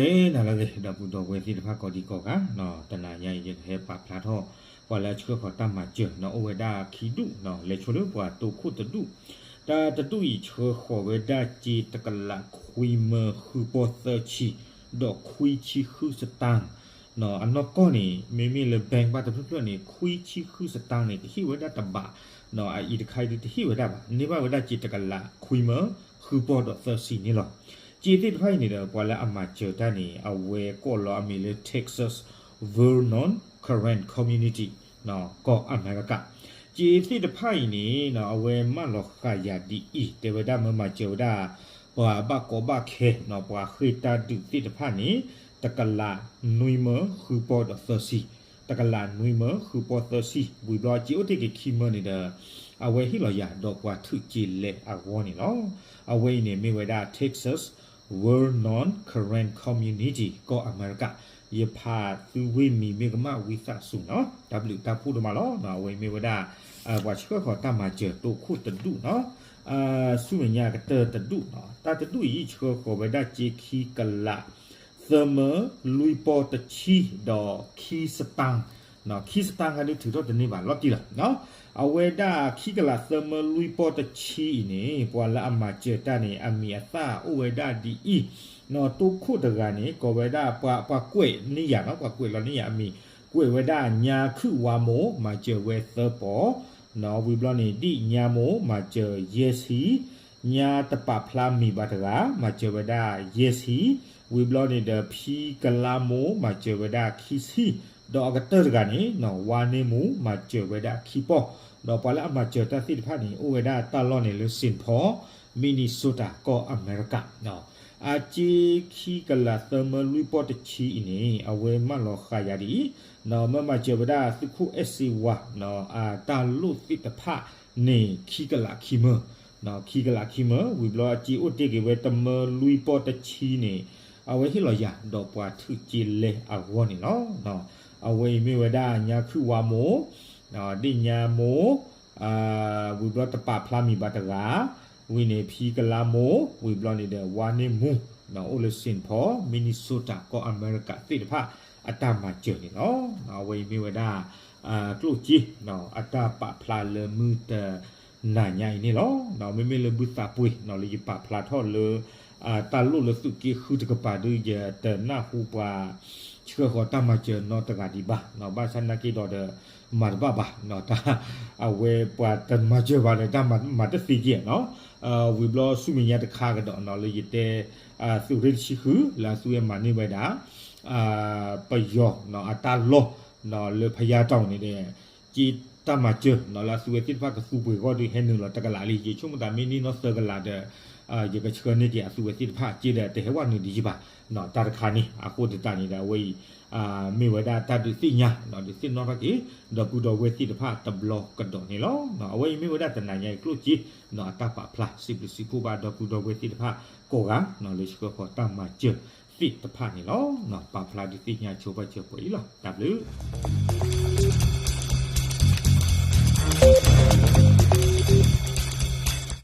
မ့ၢ်နၤလၢအဂ့ၤ ဒီပုၢ်ဒီဝဲၢ်သ့ၣ်တဖၣ်ကိးဒံကိးဂၤ, တနၤညါအံၤ ယကဟဲပာ်ဖျါထီၣ် ပှၤလၢအဆှၢဃီၤတၢ်မၤစၢၤန့ၣ် အိၣ်ဝဲဒၣ်ခံဒူၣ်န့ၣ် လဲၤဆိလၢပှၤတိခိၣ်တဒူၣ်, တၢ်တဒူၣ်အံၤဆှၢဃီၤဝဲဒၣ်စ့တကလးခွံမၢဃုပီၢ်သၢဆံ ဒီးခွံဆံဃုစတၢၣ် အနီၢ်ကီၢ်န့ၣ် မ့မ့ၢ်လၢ bank ဘၣ်တဖျၢၣ်ဖျၢၣ်န့ၣ် ခွံဆံဃုစတၢၣ်န့ၣ် တဟ့ၣ်ဝဲဒၣ်တဘး, အအံၤတခါအံၤဒုးတဟ့ၣ်ဝဲဒၣ်ဘၣ်, န့ၢ်ဘၣ်ဝဲဒၣ်စ့တကလးခွံမၢဃုပီၢ်ဒီးသၢဆံန့ၣ်လီၤ. စ့သ့ၣ်တဖၣ်အံၤန့ၣ်ဒီး ပှၤလၢအမၤစၢၤတၢ်န့ၣ် အဝဲကိးလီၤအမံၤလၢ Texas Vernon Karen Community ကီၢ်အမဲရကၤ, စ့သ့ၣ်တဖၣ်အံၤန့ၣ် အဝဲမၢလီၤဃာ်ယၤဒ်အံၤ, တဲဝဲဒၣ်မၢမၤစၢၤဝဲဒၣ် ပှၤဘၣ်ကီဘၣ်ခဲ ပှၤဃ့ၢ်တၢ်ဒုးသ့ၣ်တဖၣ်န့ၣ် တကလးနွံမၢဃုပီၢ်ဒီးသၢဆံ, တကလးနွံမၢဃုပီၢ်သၢဆံ, ဝံၤဘျီစ့အိၣ်တ့ၢ်က့ၤခံမၢန့ၣ်ဒီး အဝဲဟ့ၣ်လီၤယၤဒီးပှၤထုးစ့လဲအဂီၢ်န့ၣ်လီၤ. အဝဲအံၤန့ၣ်မ့ၢ်ဝဲဒၣ် Texas Vernon Karen Community ကီၢ်အမဲရကၤ, ယဖးသုဝ့ၢ်မံၤမ့ၢ်ကမၣ်ဝံသးစူၤန့ၣ်, တၢ်ဘျုးတၢ်ဖှိၣ်ဒိၣ်မးလီၤ. အဝဲအံၤမ့ၢ်ဝဲဒၣ် ပှၤဆှၢဃီၤတၢ်မၤစၢၤတိခိၣ်တဒူၣ်န့ၣ်, ဆူမဲာ်ညါကတၢၢ်တဒူၣ်န့ၣ်, တၢ်တဒူၣ်အံၤဆှၢဃီၤဝဲဒၣ်စ့ခံကလး သၢမၢလွံၢ်ပီၢ်တဆံ ဒီးခံစတၣ်, ခံစတၣ်ခါဒုးထုးထီၣ်တန့ၢ်ဘၣ်လီၤတံၢ်လီၤ. အဝဲဒၣ်ခံကလးသၢမၢလွံၢ်ပီၢ်တဆံအံၤန့ၣ် ပှၤလၢအမၤစၢၤတၢ်န့ၣ် အမံၤအသၣ်အိၣ်ဝဲဒၣ်ဒ်အံၤ, တိခိၣ်တဂၤန့ၣ် ကိးဝဲဒၣ်ပှၤကွဲးန့ၢ်ယၤန့ၣ်, ပှၤကွဲးလီၤန့ၢ်ယၤအမံၤ, ကွဲးဝဲဒၣ်ညါခုၣ်ဝါမိၢ် မၤစၢၤဝဲသၢပီၢ်, ဝံၤဘျီန့ၣ် ဒ့ၣ်ညါမိၢ် မၤစၢၤယဲၢ်ဆံ, ညါတပာ်ဖျါမံၤဘၣ်တဂၤ မၤစၢၤဝဲဒၣ်ယဲၢ်ဆံ, ဝံၤဘျီန့ၣ်ဒီး ဖံကလါမိၢ် မၤစၢၤဝဲဒၣ်ခံဆံ, ဒီးအကတၢၢ်တဂၤန့ၣ် ဝါန့ၢ်မူ မၤစၢၤဝဲဒၣ်ခံပီၢ်, ဒီးပှၤလၢအမၤစၢၤတၢ်သ့ၣ်တဖၣ်န့ၣ် အိၣ်ဝဲဒၣ်တၢ်လီၢ်န့ၣ်လၢ Saint Paul Minnesota ကီၢ်အမဲရကၤ အစ့ခံကလးသၢမၢလွံၢ်ပီၢ်တဆံအံၤန့ၣ် အဝဲမၢလီၤဃာ်ယၤဒ်အံၤ, မၢမၤစၢၤဝဲဒၣ်သုးခိၣ်အဲၣ်စ့ဝါ အတၢ်လိၣ်သ့ၣ်တဖၣ်န့ၣ် ခံကလးခံမၢ, ခံကလးခံမၢ, ဝံၤဘျီအစ့အိၣ်တ့ၢ်က့ၤဝဲတမၢလွံၢ်ပီၢ်တဆံန့ၣ် အဝဲဟ့ၣ်လီၤယၤဒီးပှၤထုးစ့လဲအဂီၢ်န့ၣ်လီၤ. အဝဲအံၤမ့ၢ်ဝဲဒၣ်ညါခုၣ်ဝါမိၢ်, ဒ့ၣ်ညါမိၢ်, ဝံၤဘျီတပာ်ဖျါမံၤဘၣ်တဂၤ, ဝံၤန့ၣ်ဖံကလါမိၢ်, ဝံၤဘျီန့ၣ်ဒီးဝါန့ၢ်မူ, အိၣ်လၢ Saint Paul Minnesota ကီၢ်အမဲရကၤသ့ၣ်တဖၣ် အတၢ်မၤစၢၤန့ၣ်လီၤ. အဝဲအံၤမ့ၢ်ဝဲဒၣ် ကျိၣ်စ့ အတၢ်ပာ်ဖျါလၢမုၢ်တနၤညါအံၤန့ၣ်လီၤ. မ့မ့ၢ်လၢဘုသးပှ့ၤလၢယပာ်ဖျါထီၣ်လၢ တၢ်လိၣ်လၢသုးက့ဃုတကပၤဒုး ယတနၢ်ဟူပှၤဆှၢဃီၤတၢ်မၤစၢၤနီတဂၤဒံးဘၣ်, ဘၣ်ဆၣ်နာ်က့ဒီးဒီး မၤတဘၣ်ဘၣ်, တၢ်အဝဲပှၤတမၤစၢၤဘၣ်ဒီး တၢ်မၤတသ့က့ၤနီၤ. ဝံၤဘျီဆူမဲာ်ညါတခါကဒီးနီၤ လၢယတဲ သုးရ့ၣ်တဆံဃု လၢအသုဝဲမၤန့ၢ်ဝဲဒၣ် ပယီၤအတၢ်လီၢ် လၢဖယါတီၢ်န့ၣ်ဒီး က့တၢ်မၤစၢၤနီၤ လၢအသုဝဲသ့ၣ်တဖၣ်ကသူပှ့ၤဂီၢ်ဒုး ဟဲနုာ်လီၤတကလးလံ. ယဆိကမိၣ်သးမ့ၢ်န့ၢ်နီၢ်သၢကလးဒီး ယကဆှၢန့ၢ်က့ၤအသုဝဲသ့ၣ်တဖၣ် က့ဒီးတဟဲဝဲနုာ်ဒံးယဘၣ် တၢ်တခါန့ၣ်. အဃိသတးန့ၣ်ဒီး အဝဲအံၤ မ့ၢ်ဝဲဒၣ်တၢ်ဒုးသ့ၣ်ညါ ဒုးသ့ၣ်နီၣ်ထီၣ်က့ၤ ဒီပုၢ်ဒီဝဲၢ်သ့ၣ်တဖၣ်တဘျီကဒီးန့ၣ်လီၤ. အဝဲအံၤမ့ၢ်ဝဲဒၣ်တနၤညါအံၤကျိၣ်စ့ အတၢ်ပာ်ဖျါ စံးဘျုးစံးဖှိၣ်ဘၣ်ဒီပုၢ်ဒီဝဲၢ်သ့ၣ်တဖၣ်ကိးဂၤ လၢဆှၢဃီၤတၢ်မၤစၢၤသ့ၣ်တဖၣ်န့ၣ်လီၤ. ပာ်ဖျါဒုးသ့ၣ်ညါဆိပာ်စၢၤပှဲၤအံၤလီၤ. တၢ်ဘျုး